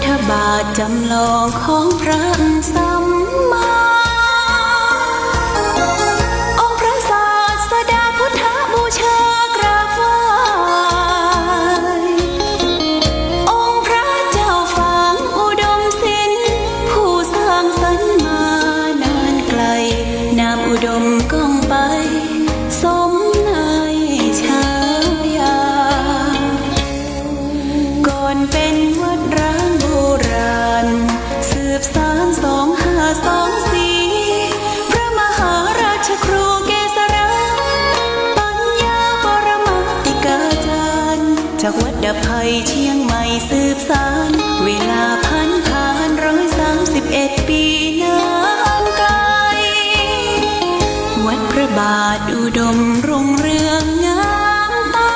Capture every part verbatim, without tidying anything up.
ทบาทจำลองของพระสัมมา องค์พระศาสดาพุทธบูชากราบไหว้ องค์พระเจ้าฝางอุดมศิลป์ ผู้สร้างสรรค์มานานไกล นามอุดมก้องไป สมในฉายา ก่อนเป็นวัดร้างโบราณ สืบสานสองห้าสองสี่ พระมหาราชครูเกษรา ปัญญาปรมาติกาจารย์ จากวัดดับภัยเชียงใหม่สืบสาน เวลาผันผ่านร้อยสามสิบเอ็ดปีนานไกล วัดพระบาทอุดมรุ่งเรืองงามตา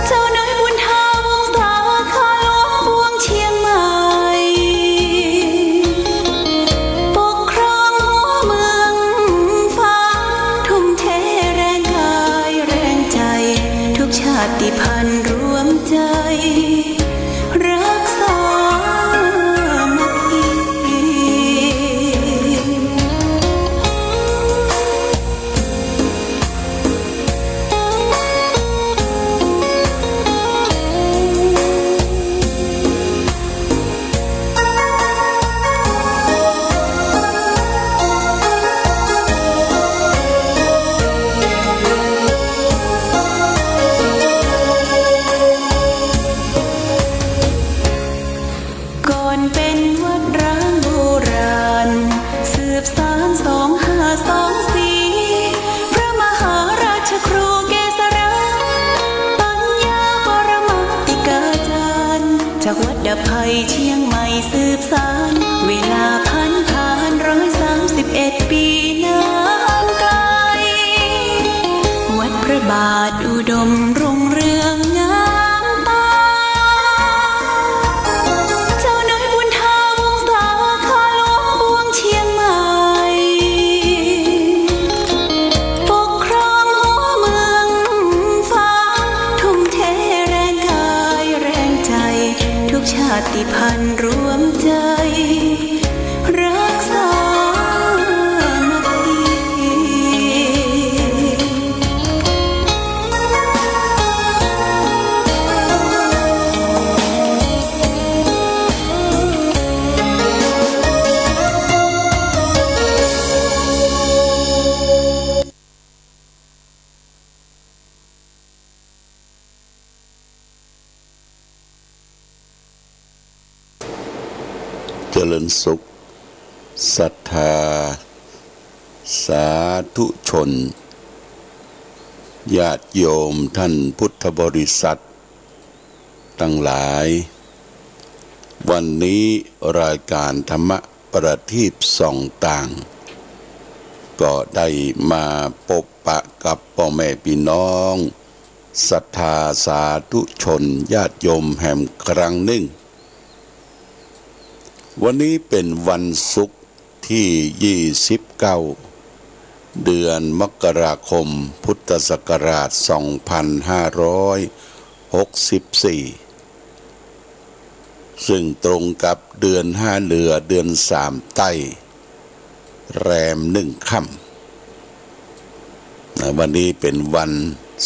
เจ้าน้อยบุญทาวงศา ข้าหลวงปวงเชียงใหม่ ปกครองหัวเมืองฝาง ทุ่มเทแรงกายแรงใจ ทุกชาติพันธุ์รวมใจ รักสามัคคี ก่อนเป็นวัดร้างโบราณ สืบสานสองห้าสองสี่ พระมหาราชครูเกษรา ปัญญาปรมาติกาจารย์ จากวัดดับภัยเชียงใหม่สืบสาน เวลาผันผ่านร้อยสามสิบเอ็ดปีนานไกล วัดพระบาทอุดมรุ่งเรืองงามตา เจ้าน้อยบุญทาวงศา ข้าหลวงปวงเชียงใหม่ ปกครองหัวเมืองฝาง ทุ่มเทแรงกายแรงใจ ทุกชาติพันธุ์รวมใจ รักสามัคคี เจริญสุข ศรัทธาสาธุชน ญาติโยมท่านพุทธบริษัท ตังหลาย วันนี้รายการธรรมะประทีปส่องต่าง ก็ได้มาปบปะกับป้อแม่ปี้น้อง ศรัทธาสาธุชนญาติโยมแหมครั้งนึ่ง วันนี้เป๋นวันศุกร์ ตี้ยี่สิบเก้า เดือนมกราคม พุทธศักราชสองพันห้าร้อยหกสิบสี่ ซึ่งตรงกับเดือนห้าเดือ เดือนสามใต้ แรมหนึ่งค่ำ นะ วันนี้เป๋นวัน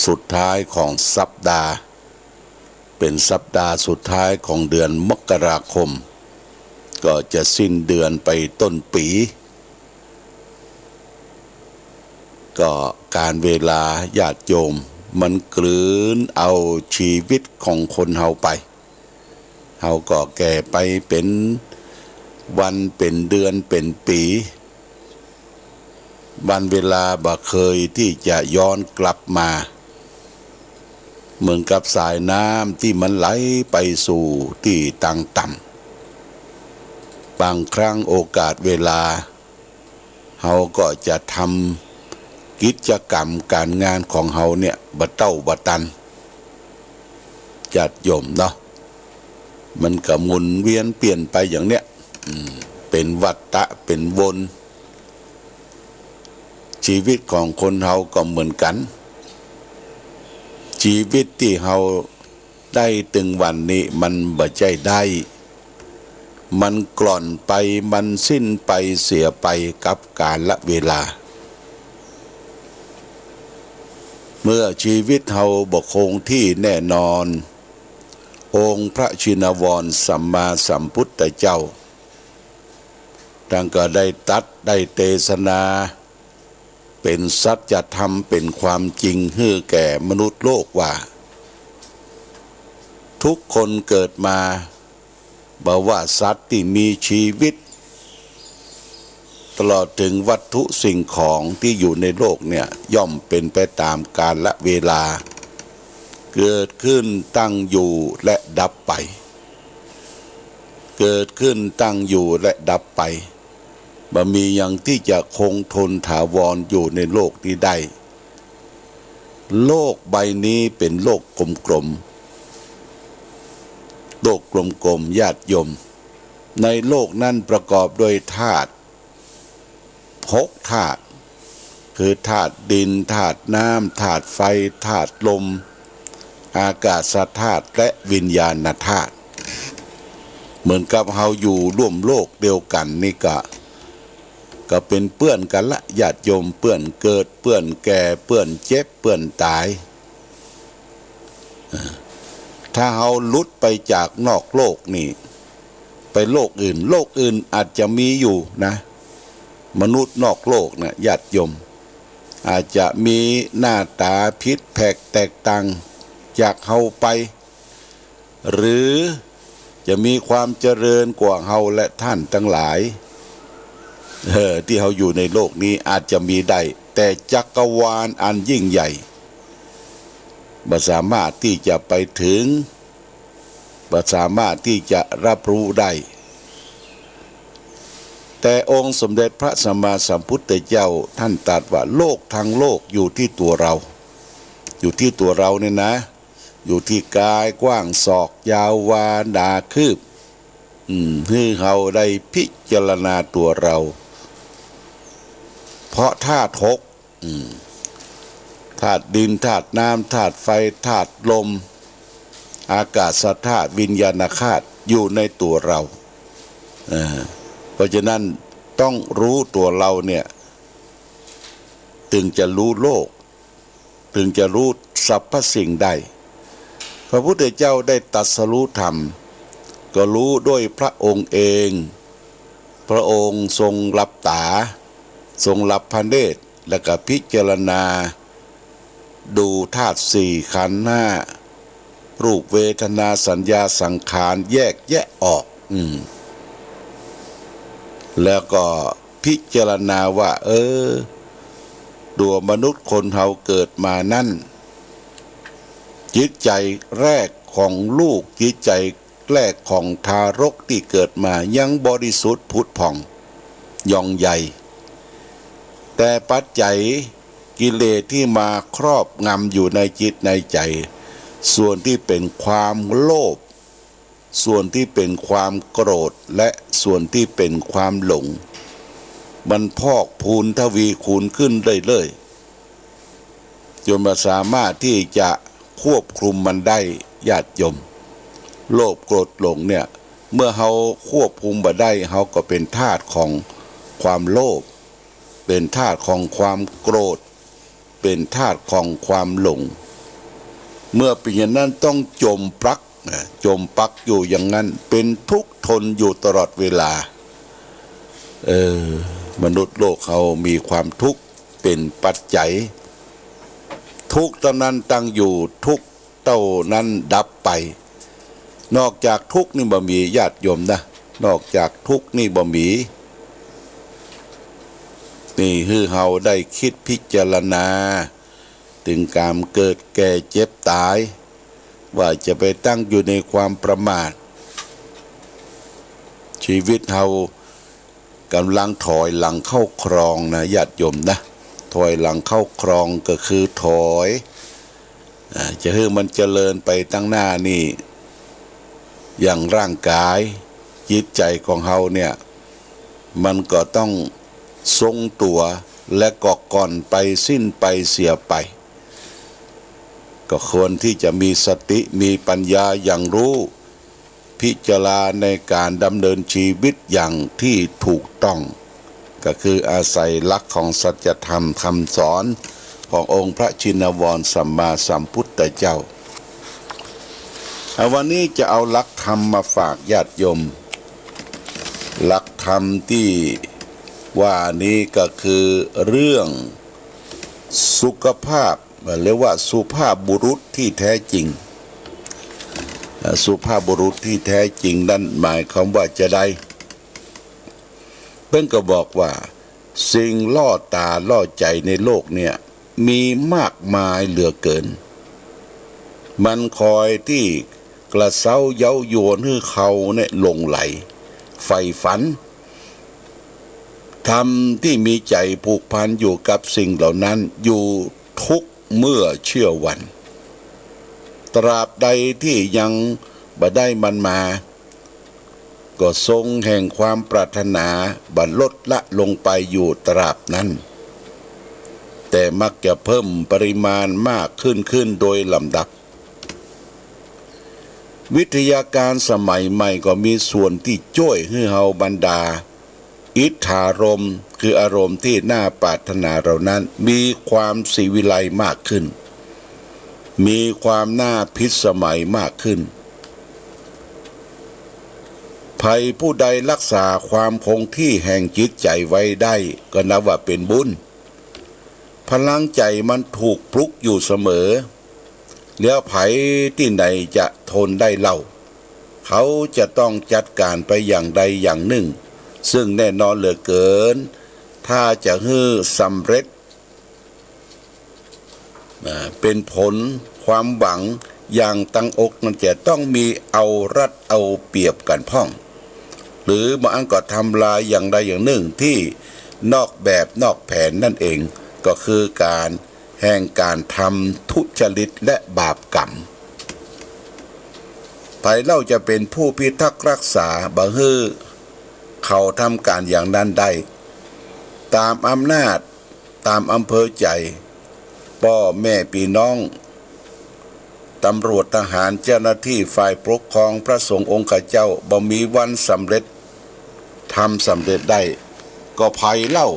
สุดท้ายของสัปดาห์ เป๋นสัปดาห์สุดท้ายของเดือนมกราคม ก็จะสิ้นเดือนไปต้นปี๋ ก็กาลเวลาญาติโยม มันกลืนเอาชีวิตของคนเฮาไป เฮาก็แก่ไปเป๋นวันเป๋นเดือนเป๋นปี๋ วันเวลาบ่เกยตี้จะย้อนกลับมา เหมือนกับสายน้ำตี้มันไหลไปสู่ตี้ตางต่ำ บางครั้งโอกาสเวลา เฮาก็จะทำกิจกรรมก๋านงานของเฮาเนี่ยบ่เต้าบ่ตัน ญาติโยมเนาะ มันก็หมุนเวียนเปลี่ยนไปอย่างเนี้ย อืม เป๋นวัฏฏะ เป๋นวน ชีวิตของคนเฮาก็เหมือนกั๋น ชีวิตตี้เฮา ได้ตึงวันนี้มันบ่ใจ้ได้ มันกล่อนไป มันสิ้นไปเสียไปกับกาลเวลา เมื่อชีวิตเฮาบ่คงที่แน่นอน องค์พระชินวรสัมมาสัมพุทธเจ้า ท่านก็ได้ตรัสได้เตสนา เป๋นสัจธรรม เป๋นความจริงหื้อแก่มนุษย์โลกว่า ทุกคนเกิดมา บ่ว่าสัตว์ตี้มีชีวิต ตลอดเถิงวัตถุสิ่งของตี้อยู่ในโลกเนี่ย ย่อมเป๋นไปต๋ามกาลเวลา เกิดขึ้น ตั้งอยู่ และดับไป เกิดขึ้น ตั้งอยู่ และดับไป บ่มีหยังตี้จะคงทนถาวรอยู่ในโลกนี้ได้ โลกใบนี้เป๋นโลกกลมๆ โลกกลมๆ ญาติโยม ในโลกนั้นประกอบด้วยธาตุหกธาตุ คือธาตุดิน ธาตุน้ำ ธาตุไฟ ธาตุลม อากาศธาตุ และวิญญาณธาตุ เหมือนกับเฮาอยู่ร่วมโลกเดียวกั๋นนี่ก็ ก็เป๋นเปื้อนกั๋นละ ญาติโยม เปื้อนเกิด เปื้อนแก่ เปื้อนเจ็บ เปื้อนต๋าย ถ้าเฮาหลุดไปจากนอกโลกนี่ ไปโลกอื่น โลกอื่นอาจจะมีอยู่นะ มนุษย์นอกโลกนะ ญาติโยม อาจจะมีหน้าต๋าผิดแผกแตกต่างจากเฮาไป หรือจะมีความเจริญกว่าเฮาและท่านตังหลาย เออ ตี้เฮาอยู่ในโลกนี้อาจจะมีได้ แต่จักรวาลอันยิ่งใหญ่ บ่สามารถตี้จะไปถึง บ่สามารถตี้จะฮับฮู้ได้ แต่องค์สมเด็จพระสัมมาสัมพุทธเจ้าท่านตรัสว่า โลกทั้งโลกอยู่ตี้ตั๋วเฮา อยู่ตี้ตั๋วเฮาเนี่ยนะ อยู่ตี้ก๋ายกว้างศอก ยาววา หนาคืบ อืม หื้อเฮาได้พิจารณาตั๋วเฮา เพราะธาตุหก อืม ธาตุดิน ธาตุน้ำ ธาตุไฟ ธาตุลม อากาศธาตุ วิญญาณธาตุ อยู่ในตั๋วเฮา เออ เพราะฉะนั้นต้องฮู้ตั๋วเฮาเนี่ย เถิงจะฮู้โลก เถิงจะฮู้สรรพสิ่งได้ พระพุทธเจ้าได้ตรัสฮู้ธรรม ก็ฮู้ด้วยพระองค์เอง พระองค์ทรงหลับต๋า ทรงหลับพระเนตร แล้วก็พิจารณา ดูธาตุสี่ ขันธ์ห้า รูป เวทนา สัญญา สังขาร แยกแยะออก อืม แล้วก็พิจารณาว่า เออ ตั๋วมนุษย์คนเฮาเกิดมานั้น จิตใจ๋แรกของลูก จิตใจ๋แรกของทารกตี้เกิดมายังบริสุทธิ์ผุดผ่อง ย่องใหญ่ แต่ปัจจัยกิเลสตี้มาครอบงำอยู่ในจิตในใจ๋ ส่วนตี้เป๋นความโลภ ส่วนตี้เป๋นความโกรธ และส่วนตี้เป๋นความหลง มันพอกพูนทวีคูณขึ้นเรื่อยๆ จ๋นบ่สามารถตี้จะควบคุมมันได้ ญาติโยม โลภโกรธหลงเนี่ย เมื่อเฮาควบคุมบ่ได้ เฮาก็เป๋นทาสของความโลภ เป๋นทาสของความโกรธ เป๋นทาสของความหลง เมื่อเป๋นอย่างนั้นต้องจ๋มปลักนะ จ๋มปลักอยู่อย่างนั้น เป๋นทุกข์ทนอยู่ตลอดเวลา เออ มนุษย์โลกเฮามีความทุกข์เป๋นปัจจัย ทุกข์เต้านั้นตั้งอยู่ ทุกข์ เต้านั้นดับไป นอกจากทุกข์นี่บ่มี ญาติโยมนะ นอกจากทุกข์นี่บ่มี นี่หื้อเฮาได้กึ๊ดพิจารณา เถิงก๋านเกิดแก่เจ็บต๋าย ว่าจะไปตั้งอยู่ในความประมาท ชีวิตเฮา ก่ำลังถอยหลังเข้าคลองนะ ญาติโยมนะ ถอยหลังเข้าคลองก็คือถอย อ่า จะหื้อมันเจริญไปตังหน้านี่ อย่างร่างก๋าย จิตใจ๋ของเฮาเนี่ย มันก็ต้องทรงตั๋ว และก็ก่อนไปสิ้นไปเสียไป ก็ควรที่จะมีสติ มีปัญญาอย่างรู้ พิจารณาในการดำเนินชีวิตอย่างที่ถูกต้อง ก็คืออาศัยหลักของสัจธรรมคำสอนขององค์พระชินวรสัมมาสัมพุทธเจ้า อ่ะ วันนี้จะเอาหลักธรรมมาฝากญาติโยม หลักธรรมที่ว่านี้ก็คือเรื่องสุขภาพ เรียกว่าสุภาพบุรุษที่แท้จริง อ่ะ สุภาพบุรุษที่แท้จริงนั้นหมายความว่าจะใด เปิ้นก็บอกว่า สิ่งล่อต๋าล่อใจ๋ในโลกเนี่ย มีมากมายเหลือเกิน มันคอยตี้กระเซ้าเย้ายวนหื้อเฮาเนี่ยหลงใหล ใฝ่ฝัน ทำตี้มีใจ๋ผูกพันอยู่กับสิ่งเหล่านั้นอยู่ทุกเมื่อเชื่อวัน ตราบใดที่ยังบ่ได้มันมา ก็ทรงแห่งความปรารถนาบ่ลดละลงไปอยู่ตราบนั้น แต่มักจะเพิ่มปริมาณมากขึ้นขึ้นโดยลำดับ วิทยาการสมัยใหม่ก็มีส่วนที่จ้วยหื้อเฮาบรรดา อิทธารมณ์ คืออารมณ์ที่น่าปรารถนาเหล่านั้น มีความสิวิไลมากขึ้น มีความน่าพิสมัยมากขึ้น ใผผู้ใดรักษาความคงที่แห่งจิตใจ๋ไว้ได้ ก็นับว่าเป๋นบุญ พลังใจ๋มันถูกปลุกอยู่เสมอ แล้วใผตี้ไหนจะทนได้เล่า เขาจะต้องจัดการไปอย่างใดอย่างนึ่ง ซึ่งแน่นอนเหลือเกิน ถ้าจะหื้อสำเร็จ อ่า เป๋นผลความหวังอย่างตั้งอกนั้นจะต้องมีเอารัดเอาเปรียบกั๋นพ่อง หรือบางอันก็ทำลายอย่างใดอย่างนึ่งที่นอกแบบนอกแผนนั่นเอง ก็คือก๋าน แห่งก๋านทำทุจริตและบาปกรรม ใผเล่าจะเป๋นผู้พิทักษ์รักษาบ่หื้อเขาทำก๋านอย่างนั้นได้ ต๋ามอำนาจ ต๋ามอำเภอใจ๋ ป้อแม่ปี้น้อง ตำรวจทหาร เจ้าหน้าตี้ฝ่ายปกครอง พระสงฆ์องค์ข้าเจ้า บ่มีวันสำเร็จ ทำสำเร็จได้ ก็ใผเล่า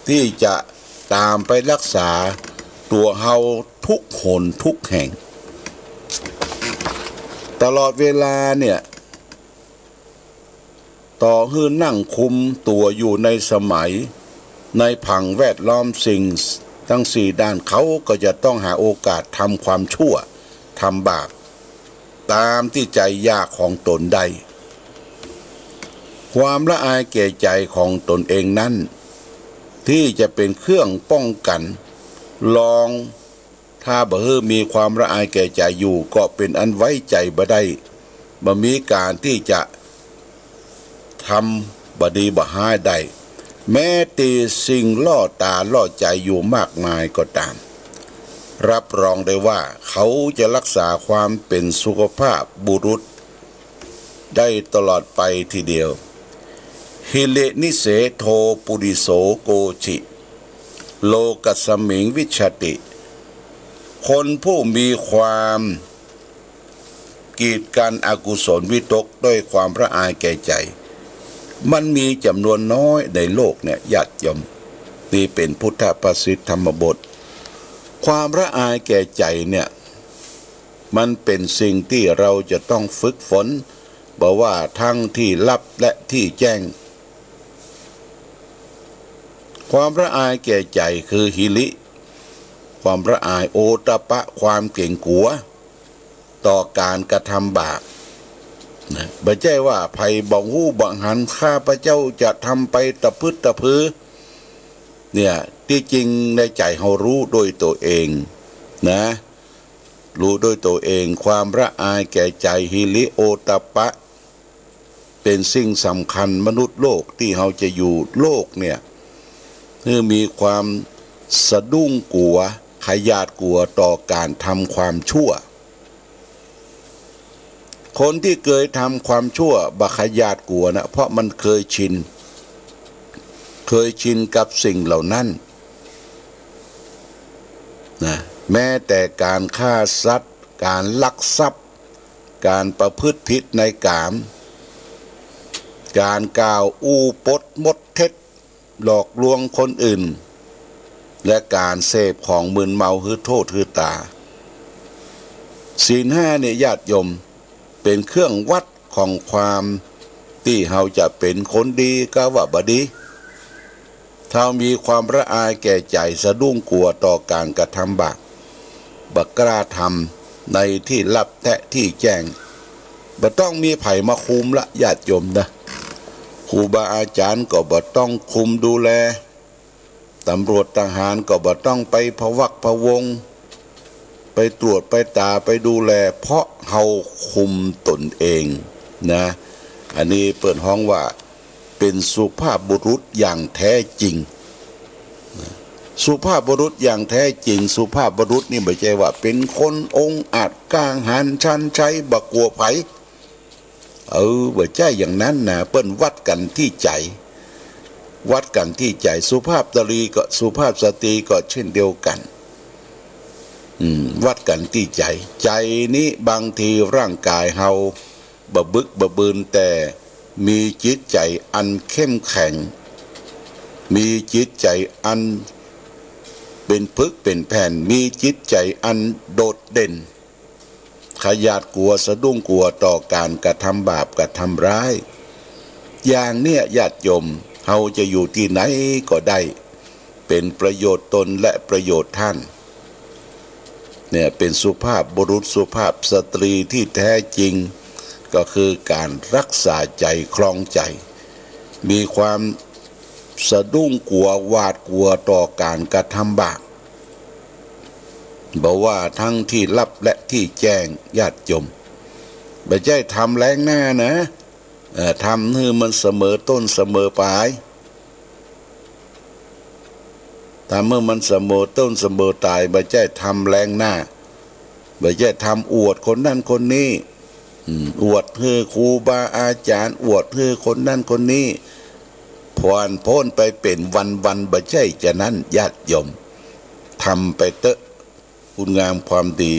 ตี้จะต๋ามไปรักษาตั๋วเฮาทุกหนทุกแห่ง ตลอดเวลาเนี่ย ต่อหื้อนั่งคุมตั๋วอยู่ในสมัย ในผังแวดล้อมสิ่งทั้งสี่ด้าน เขาก็จะต้องหาโอกาสทำความชั่ว ทำบาป ต๋ามตี้ใจ๋อยากของต๋นได้ ความละอายแก่ใจ๋ของต๋นเองนั้น ที่จะเป๋นเครื่องป้องกั๋น ลอง ถ้าบ่หื้อมีความละอายแก่ใจ๋อยู่ ก็เป๋นอันไว้ใจ๋บ่ได้ บ่มีก๋านตี้จะทำบ่ดีบ่ฮ้ายได้ แม้ตี้สิ่งล่อต๋าล่อใจ๋อยู่มากมายก็ต๋าม รับรองได้ว่าเขาจะรักษาความเป๋นสุภาพบุรุษ ได้ตลอดไปทีเดียว หิรินิเสโท ปุริโส โกจิ โลกัสมิง วิชชติ คนผู้มีความกีดกั๋นอกุศลวิตกด้วยความละอายแก่ใจ๋ มันมีจ๋ำนวนน้อยในโลกเนี่ย ญาติโยม นี่เป๋นพุทธภาษิตธรรมบท ความละอายแก่ใจ๋เนี่ย มันเป๋นสิ่งตี้เราจะต้องฝึกฝน บ่ว่าทั้งตี้ลับและตี้แจ้ง ความละอายแก่ใจ๋คือหิริ ความละอาย โอตตัปปะ ความเก๋งกั๋ว ต่อก๋านกระทำบาป นะ บ่ใจ้ว่าใผบ่ฮู้บ่หัน ข้าพเจ้าจะทำไปตะพึดตะพือ เนี่ย ตี้จริงในใจ๋เฮาฮู้โดยตั๋วเอง นะ ฮู้โดยตั๋วเอง ความละอายแก่ใจ๋ หิริโอตตัปปะ เป๋นสิ่งสำคัญ มนุษย์โลกตี้เฮาจะอยู่โลกเนี่ย หื้อมีความสะดุ้งกั๋ว ขยาดกั๋วต่อก๋านทำความชั่ว คนตี้เกยทำความชั่วบ่ขยาดกั๋วนะ เพราะมันเกยชิน เกยชินกับสิ่งเหล่านั้น นะ แม้แต่การฆ่าสัตว์ การลักทรัพย์ การประพฤติผิดในกาม การกล่าวอู้ปดมดเท็จ หลอกลวงคนอื่น และการเสพของมึนเมาหื้อโทษหื้อต๋า ศีลห้าเนี่ยญาติโยม เป๋นเครื่องวัดของความตี้เฮาจะเป๋นคนดีกาว่าบ่ดี ถ้ามีความละอายแก่ใจ๋ สะดุ้งกั๋วต่อก๋านกระทำบาป บ่กล้าทำในตี้ลับแต๊ตี้แจ้ง บ่ต้องมีใผมาคุมละญาติโยมนะ ครูบาอาจ๋ารย์ก็บ่ต้องคุมดูแล ต๋ำรวจทหารก็บ่ต้องไปพะวักพะวง ไปตรวจไปต๋าไปดูแล เพราะเฮาคุมต๋นเองนะ อันนี้เปิ้นฮ้องว่าเป๋นสุภาพบุรุษอย่างแท้จริง สุภาพบุรุษอย่างแท้จริง สุภาพบุรุษนี่บ่ใจ้ว่าเป๋นคนองอาจกล้าหาญชันชัยบ่กั๋วใผ เออ บ่ใจ้อย่างนั้นนะ เปิ้นวัดกั๋นตี้ใจ๋ วัดกั๋นตี้ใจ๋ สุภาพสตรีก็ สุภาพสตรีก็เช่นเดียวกั๋น อืม วัดกั๋นตี้ใจ๋ ใจ๋นี้บางทีร่างก๋ายเฮาบ่บึกบ่บืน แต่มีจิตใจ๋อันเข้มแข็ง มีจิตใจ๋อันเป๋นปึกเป๋นแผ่น มีจิตใจ๋อันโดดเด่น ขยาดกั๋วสะดุ้งกั๋วต่อก๋านกระทำบาปกระทำร้าย อย่างเนี้ยญาติโยม เฮาจะอยู่ตี้ไหนก็ได้ เป๋นประโยชน์ตนและประโยชน์ต้าน เนี่ยเป๋นสุภาพบุรุษสุภาพสตรีตี้แท้จริง ก็คือก๋านรักษาใจ๋ครองใจ๋ มีความสะดุ้งกั๋วหวาดกั๋วต่อก๋านกระทำบาป บ่ว่าทั้งตี้ลับและตี้แจ้งญาติโยม บ่ใจ้ทำแลงหน้านะ เอ่อ ทำหื้อมันเสมอต้นเสมอปลาย ทำหื้อมันเสมอต้นเสมอต๋าย บ่ใจ้ทำแลงหน้า บ่ใจ้ทำอวดคนนั้นคนนี้ อืม อวดหื้อครูบาอาจ๋ารย์ อวดหื้อคนนั้นคนนี้ ผ่านป๊นไปเป๋นวันๆ บ่ใจ้จานั้นญาติโยม ทำไปเต๊อะ คุณงามความดี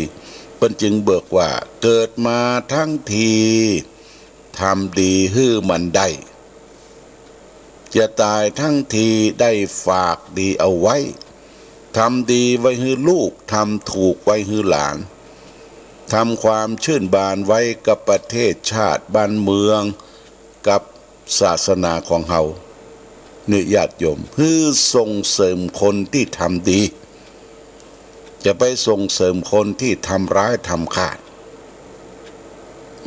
เปิ้นจึงบอกว่า เกิดมาทั้งที ทำดีหื้อมันได้ จะต๋ายทั้งทีได้ฝากดีเอาไว้ ทำดีไว้หื้อลูก ทำถูกไว้หื้อหลาน ทำความชื่นบานไว้กับประเทศชาติบ้านเมือง กับศาสนาของเฮา นี่ญาติโยม หื้อส่งเสริมคนตี้ทำดี จะไปส่งเสริมคนตี้ทำร้ายทำขาด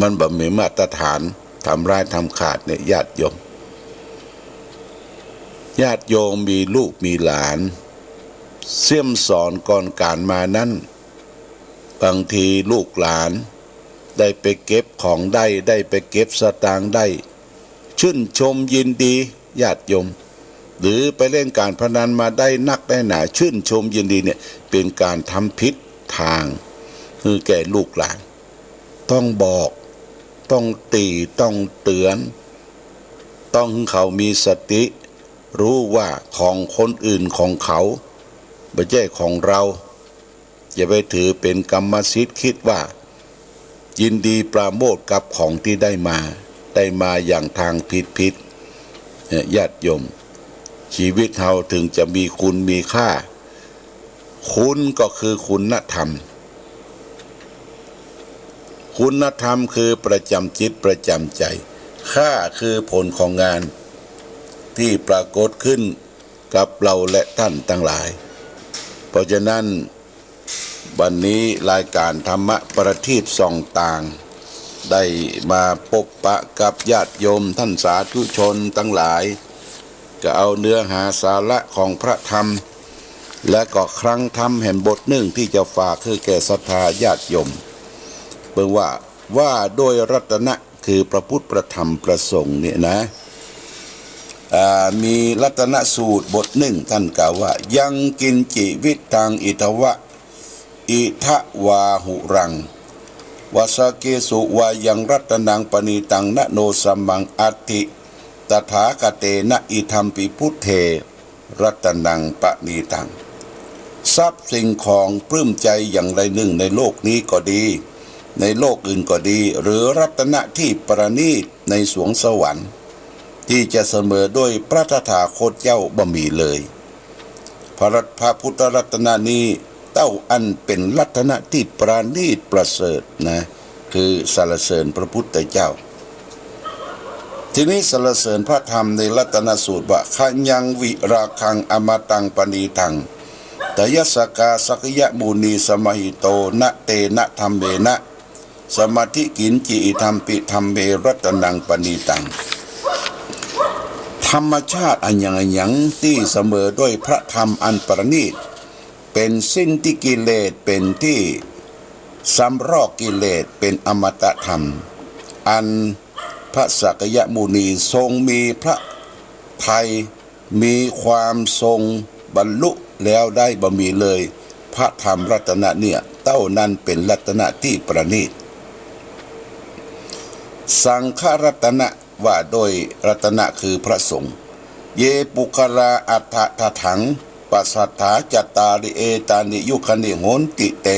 มันบ่มีมาตรฐาน ทำร้ายทำขาดเนี่ยญาติโยม ญาติโยมมีลูกมีหลาน เสี้ยมสอนก่อนก๋านมานั้น บางทีลูกหลานได้ไปเก็บของได้ ได้ไปเก็บสตางค์ได้ ชื่นชมยินดีญาติโยม หรือไปเล่นก๋านพนันมาได้นักได้หนา ชื่นชมยินดีเนี่ย เป๋นก๋านทำผิดตางหื้อแก่ลูกหลาน ต้องบอก ต้องติ ต้องเตื๋อน ต้องหื้อเขามีสติ ฮู้ว่าของคนอื่นของเขา บ่ใจ้ของเฮา อย่าไปถือเป๋นกรรมสิทธิ์ กึ๊ดว่ายินดีปราโมทย์กับของตี้ได้มา ได้มาอย่างตางผิดๆ เนี่ย ญาติโยม ชีวิตเฮาเถิงจะมีคุณมีค่า คุณก็คือคุณธรรม คุณธรรมคือประจ๋ำจิตประจ๋ำใจ๋ ค่าคือผลของงานตี้ปรากฏขึ้น กับเฮาและต้านตังหลาย เพราะฉะนั้น วันนี้รายก๋านธรรมะประทีปส่องตาง ได้มาปบปะกับญาติโยมต้านสาธุชนตังหลาย ก็เอาเนื้อหาสาระของพระธรรม และก็คลังธรรมแหมบทนึ่งตี้จะฝากหื้อแก่ศรัทธาญาติโยม เปิ้นว่า ว่าโดยรัตนะ คือพระพุทธ พระธรรม พระสงฆ์เนี่ยนะ อ่า มีรัตนสูตรบทนึ่ง ต้านกล่าวว่า ยังกิญจิวิตตังอิทวะ อิทวาหุรัง วาสาเกสุวายังรัตนังปะณีตัง นโนสมังอัตถิ ตถาคเตนะ อิทัมปิพุทเท รัตนังปะณีตัง ทรัพย์สิ่งของปลื้มใจอย่างใดหนึ่งในโลกนี้ก็ดี ในโลกอื่นก็ดี หรือรัตนะที่ประณีตในสวงสวรรค์ ที่จะเสมอด้วยพระตถาคตเจ้าบ่มีเลย พระรัต- พระพุทธรัตนะนี้เต้าอันเป็นรัตนะที่ประณีตประเสริฐนะ คือสรรเสริญพระพุทธเจ้า ทีนี้สรรเสริญพระธรรมในรัตนสูตรว่า ขยังวิราคังอมตังปณีตัง ตยัสสกาสักยมุนีสมาหิโต นะเตนะธัมเมนะ สมาธิกิญจิ อิธัมปิธัมเมรัตนังปณีตัง ธรรมชาติอันยังยังตี้เสมอด้วยพระธรรมอันประณีต เป๋นสิ้นตี้กิเลส เป๋นตี้สำรอกกิเลส เป๋นอมตะธรรม อันพระสักยมุนีทรงมีพระทัย มีความทรงบรรลุแล้วได้บ่มีเลย พระธรรมรัตนะเนี่ย เต้านั้นเป๋นรัตนะตี้ประณีต สังฆรัตนะว่าโดยรัตนะคือพระสงฆ์ เยปุคคลาอัฏฐะถะถัง ปัสสัทธาจัตตาริเอตานิยุคคณิโหนติ เต